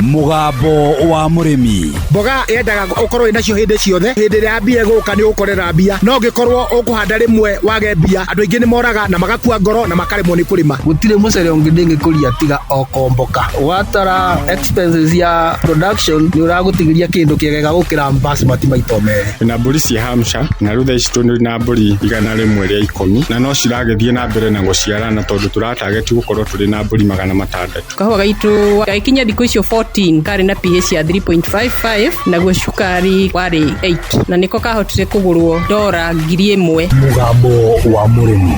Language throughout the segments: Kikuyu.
Mũgambo wa mũrĩmi. Mboga yendaga ũkorwo wĩnacio hĩndĩ ciothe. Hĩndĩ ĩrĩa mbia ĩgũka nĩ ũgũkorera mbia, no ũngĩkorwo ũkũhanda rĩmwe wage mbia, andũ aingĩ nĩ moraga na magakua ngoro na makaremwo nĩ kũrĩma. Gũtirĩ mũcere ũngĩ ndĩngĩkũria tiga o komboka. Watara expenses ya production nĩ ũragũtigĩria kĩndũ kĩega gũkĩra basmati maita merĩ. Twĩna mbũri cia Hampshire na rĩu thaa ici tũrĩ na mbũri 110 na no ciragĩthiĩ na mbere na gũciarana tondũ tũratageti gũkorwo tũrĩ na mbũri 600. Kahũa gaitũ gagĩkinya thikũ icio 14 karĩ na pH ya 3.55, naguo cukari warĩ 8, na nĩko kahotire kũgũrwo ndora 1000. Mũgambo wa mũrĩmi.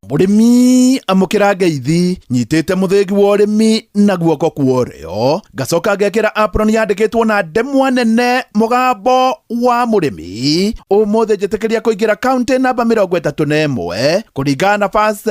Mũrĩmi, amũkĩra ngeithi. Nyitĩte mũthĩgi wa ũrĩmi na guoko kwa ũrĩo, ngacoka ngekĩra apron yandĩkĩtwo na ndemwa nene "Mũgambo wa mũrĩmi". Ũmũthĩ njĩtĩkĩria kũingĩra kaunti namba 31 kũringana na First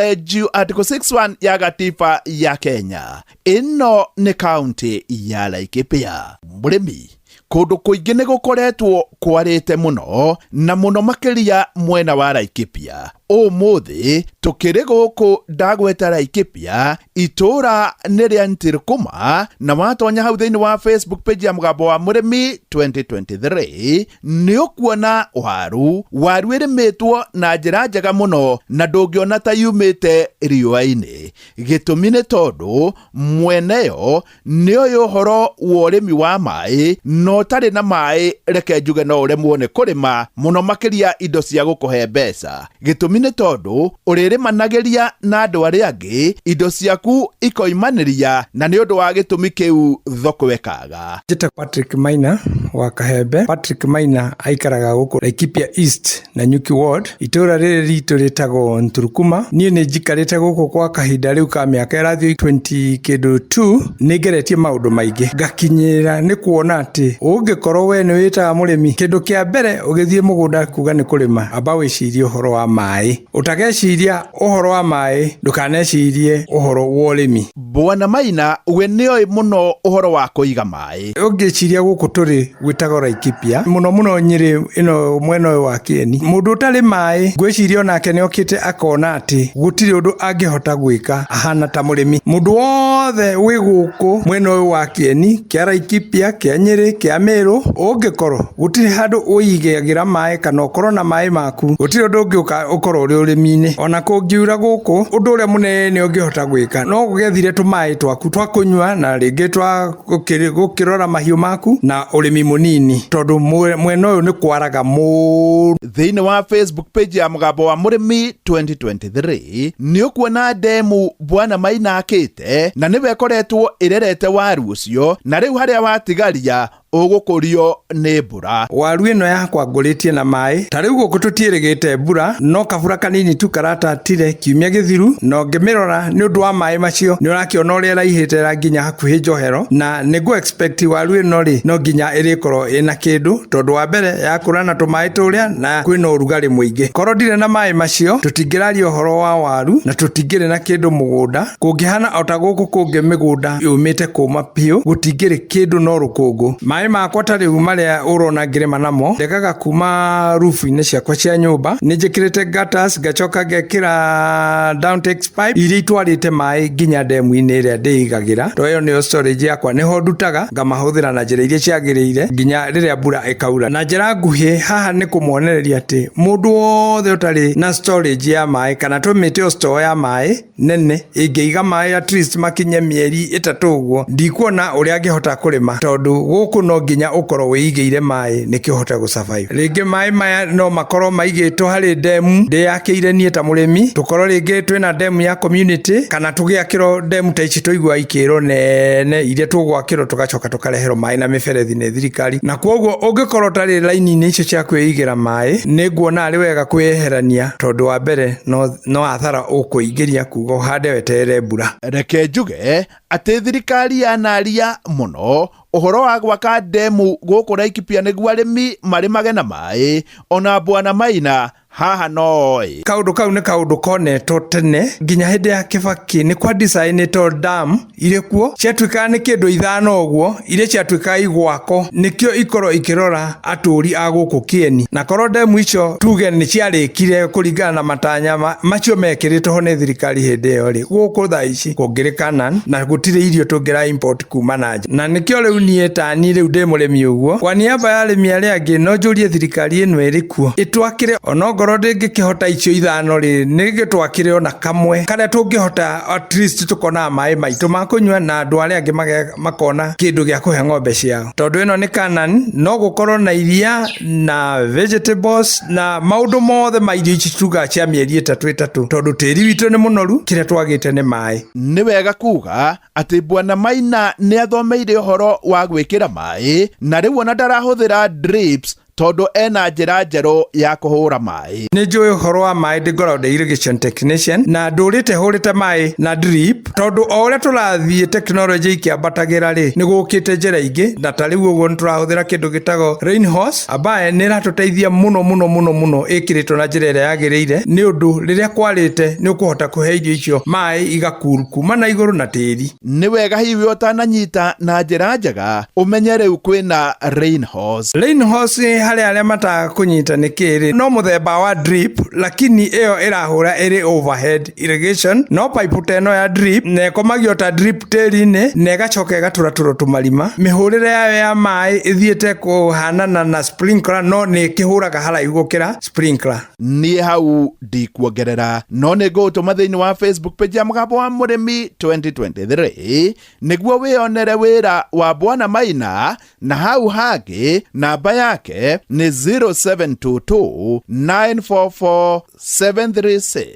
Article 61 ya gatiba ya Kenya. Ĩno nĩ kaunti ya Laikipia. Mũrĩmi, kũndũ kũingĩ nĩ gũkoretwo kwarĩte mũno, na mũno makĩria mwena wa Laikipia. Ũmũthĩ tũkĩrĩ gũkũ ndagweta Laikipia, itũũra nĩ rĩa Ntirkuma, na watonya hau thĩinĩ wa Facebook page ya Mũgambo wa Mũrĩmi 2023 nĩ ũkuona waru. Waru ĩrĩmĩtwo na njĩra njega mũno na ndũngĩona ta yumĩte riũa-inĩ. Gĩtũmi nĩ tondũ mweneyo nĩ ũyũ ũhoro wa ũrĩmi wa maĩ, na ũtarĩ na maĩ, reke njuge, no ũremwo nĩ kũrĩma, mũno makĩria indo cia gũkũhe mbeca. Gĩtũmi nĩ tondũ ũrĩrĩmanagĩria na andũ arĩa angĩ, indo ciaku ikoimanĩria, na nĩ ũndũ wa gĩtũmi kĩu thoko ĩkaga. Njĩtagwo Patrick Maina wa Kahembe. Patrick Maina aikaraga gũkũ Laikipia East na Nyuki Ward. Itũra rĩrĩ ritũ rĩtagwo Nturukuma. Niĩ nĩ njikarĩte gũkũ kwa kahinda rĩu ka mĩaka ĩrathiĩ 20 kĩndũ 2. Nĩ ngeretie maũndũ maingĩ ngakinyĩra nĩ kuona atĩ ũngĩkorwo we nĩ wĩtaga mũrĩmi, kĩndũ kĩa mbere ũgĩthiĩ mũgũnda kuga nĩ kũrĩma, amba wĩcirie ũhoro wa maĩ. Ũtageciria ũhoro wa maĩ, ndũkanecirie ũhoro wa ũrĩmi. Bwana Maina we nĩoĩ mũno ũhoro wa kũiga maĩ. Ũngĩciria gũkũ tũrĩ gwĩtagwo Laikipia, mũno mũno Nyĩrĩ ĩno mwena ũyũ wa Kĩeni, mũndũ ũtarĩ maĩ ngwĩciria onake nĩ okĩte akona atĩ gũtirĩ ũndũ angĩhota gwĩka ahana ta mũrĩmi. Mũndũ wothe wĩ gũkũ mwena ũyũ wa Kĩeni kĩa Laikipia, kĩa Nyĩrĩ, kĩa Mĩrũ, ũngĩkorwo gũtirĩ handũ ũigagĩra maĩ kana ũkorwo na maĩ maku, gũtirĩ ũndũ ũngĩũka ũkorwo ũrĩ ũrĩmi-inĩ. Ona kũngiura gũkũ, ũndũ ũrĩa mũnene ũngĩhota gwĩka no ũgethire tũmaĩ twaku twa kũnyua na rĩngĩ twa gũkĩrora mahiũ maku na ũrĩmi mũnini, tondũ mwena ũyũ nĩ kwaraga mũno. Thĩinĩ wa Facebook page ya Mũgambo wa Mũrĩmi 2023 nĩ ũkuona ndemu Bwana Maina akĩte, na nĩwe ĩkoretwo ĩrerete waru ũcio, na rĩu harĩa watigaria ũgũkũrio nĩ mbura. Waru ĩno yakwa ngũrĩtie na maĩ. Ta rĩu gũkũ tũtiĩrĩgĩte mbura, no kabura kanini tu karatatire kiumia gĩthiru, na ũngĩmĩrora nĩ ũndũ wa maĩ macio nĩ ũrakĩona ũrĩa ĩraihĩte nginya hakuhĩ njohero, na nĩ ngũ expect waru ĩno rĩ, no nginya ĩrĩkorwo ĩna kĩndũ, tondũ wa mbere yakũra na tũmaĩ tũrĩa na kwĩna ũrugarĩ mũingĩ. Korwo ndirĩ na maĩ macio tũtingĩraria ũhoro wa waru na tũtingĩrĩ na kĩndũ mũgũnda. Kũngĩhana o ta gũkũ kũngĩ mĩgũnda yũmĩte kũma biũ, gũtingĩrĩ kĩndũ no rũkũngũ. Maĩ makwa ta rĩu marĩa ũrona ngĩrĩma namo, ndegaga kuma rubu-inĩ ciakwa cia nyũmba. Nĩ njĩkĩrĩte gutters, ngacoka ngekĩra downtakes pipe iria itwarĩte maĩ nginya ndemu-inĩ ĩrĩa ndĩigagĩra, to ĩyo nĩyo storage yakwa, nĩho ndutaga ngamahũthĩra na njĩra iria ciagĩrĩire nginya rĩrĩa mbura ĩkaura. Na njĩra nguhĩ haha nĩ kũmuonereria atĩ mũndũ wothe ũtarĩ na storage ya maĩ kana tũmĩte o store ya maĩ nene ĩngĩiga maĩ at least makinye mĩeri 3 ũguo, ndikuona ũrĩa angĩhota kũrĩma, tondũ gũkũ no nginya ũkorwo wĩigĩire maĩ nĩkĩo ũhote gũ survive. Rĩngĩ maĩ maya no makorwo maigĩtwo harĩ ndemu ndĩyakĩire niĩ ta mũrĩmi, tũkorwo rĩngĩ twĩna ndemu ya community kana tũgĩakĩrwo ndemu ta ici tũiguaga ikĩrwo nene, iria tũgwakĩrwo tũgacoka tũkareherwo maĩ na mĩberethi nĩ thirikari. Na kwoguo ũngĩkorwo ũtarĩ raini-inĩ icio cia kwĩigĩra maĩ, nĩ nguona arĩ wega kwĩyeherania, tondũ wa mbere no hathara ũkwĩingĩria kuga ũhande weterere mbura. Reke njuge atĩ thirikari yanaria mũno ũhoro wa gwaka ndemu gũkũ Laikipia nĩguo arĩmi marĩmage na maĩ. Ona Bwana Maina Haha no oĩ. Kaũndũ kau nĩ kaũndũ konetwo tene nginya hĩndĩ ya Kibaki nĩ kwa designĩtwo dam irĩ kuo ciatuĩkaga nĩ kĩndũ ithano ũguo iria ciatuĩkaga igwako nĩkĩo ikorwo ikĩrora atũri a gũkũ Kieni na korwo demu icio tuge nĩ ciarĩkire kũringana na matanya macio mekĩrĩtwo ho nĩ thirikari hĩndĩ ĩyo rĩ gũkũ thaa ici kũngĩrĩ Canaan na gũtirĩ irio tũngĩra import kuma na nja na nĩkĩo rĩu niĩ tani rĩu ndĩ mũrĩmi ũguo kwa niaba ya arĩmi arĩa angĩ no njũrie thirikari ĩno ĩrĩ kuo ĩtwakĩre onongorwo ndĩngĩkĩhota icio ithano rĩ nĩgĩtwakĩre ona kamwe karĩa tũngĩhota at least tũkonaga maĩ maitũ ma kũnyua na andũ arĩa angĩ makona kĩndũ gĩa kũhe ng'ombe ciao tondũ ĩno nĩ Canaan no gũkorwo na iria na vegetables na maũndũ mothe ma irio ici tugaga cia mĩeri ĩtatũ tondũ tĩri witũ nĩ mũnoru kĩrĩa twagĩte nĩ maĩ. Nĩ wega kuga atĩ Bwana Maina nĩ athomeire ũhoro wa gwĩkĩra maĩ na rĩu ona ndarahũthĩra drips tondũ ena njĩra njerũ ya kũhũra maĩ. Nĩ njũĩ ũhoro wa maĩ ndĩ ngoragwo ndĩ irrigation technician na ndũrĩte hũrĩte maĩ na drip tondũ o ũrĩa tũrathiĩ technology ikĩambatagĩra rĩ nĩ gũkĩte njĩra ingĩ na ta rĩu ũguo nĩ tũrahũthĩra kĩndũ gĩtagwo rain horse ambaye nĩ ĩratũteithia mũno mũno mũno mũno ĩkĩrĩtwo na njĩra ĩrĩa yagĩrĩire nĩ ũndũ rĩrĩa kwarĩte nĩ ũkũhota kũhe irio icio maĩ igakuru kuma na igũrũ na tĩri. Nĩ wega hihi ũtananyita na njĩra njega ũmenye rĩu kwĩna rain horse. Rain horse harĩ arĩa matakũnyita nĩ kĩrĩ no mũthemba wa drip lakini ĩyo ĩrahũra ĩrĩ overhead irrigation no pipe ta ĩno ya drip na ĩkomagio ta drip tĩri-inĩ na ĩgacoka ĩgatũratũrwo tũmarima mĩhũrĩre yayo ya maĩ ĩthiĩte kũhanana na sprinkler no nĩ ĩkĩhũraga haraihu gũkĩra sprinkler. Niĩ hau ndikuongerera no nĩ ngũgũtũma thĩinĩ wa Facebook page ya Mũgambo wa Mũrĩmi 2023 nĩguo wĩonere wĩra wa Bwana Maina na hau hangĩ namba yake nĩ 0722 944 736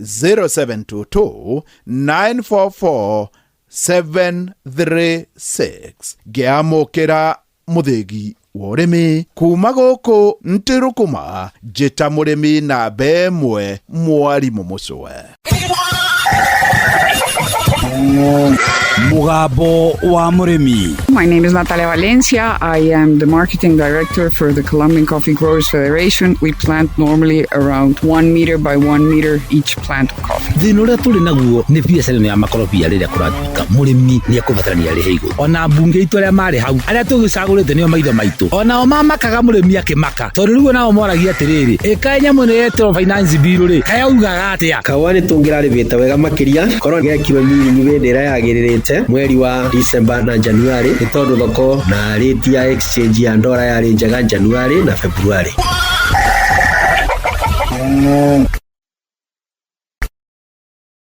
0722 944 736. Ngĩamũkĩra mũthĩgi wa ũrĩmi kuma gũkũ Ntirukuma njĩta mũrĩmi namba ĩmwe mwarimũ mũcwe. Mũgambo wa Mũrĩmi. My name is Natalia Valencia. I am the marketing director for the Colombian Coffee Growers Federation. We plant normally around 1 meter by 1 meter each plant of coffee. Thĩna ũrĩa tũrĩ naguo nĩ biacara ĩno ya makorobia rĩrĩa kũratuĩka mũrĩmi nĩ ekũbatarania arĩhe igũrũ. Ona mbunge itũ arĩa marĩ hau arĩa tũgĩcagũrĩte nĩo maitho maitũ onao mamakaga mũrĩmi akĩmaka tondũ rĩu onao moragia atĩrĩrĩ ĩkaĩ nyamũ ĩno yetĩrwo finance bill rĩ kaĩ augaga atĩa. Kaũa nĩ tũngĩrarĩmĩte wega makĩria korwo gekirwo nyinyi hĩndĩ ĩrĩa yagĩrĩrĩte mweri wa December na January nĩ tondũ thoko na rate ya exchange ya ndora yarĩ njega January na February.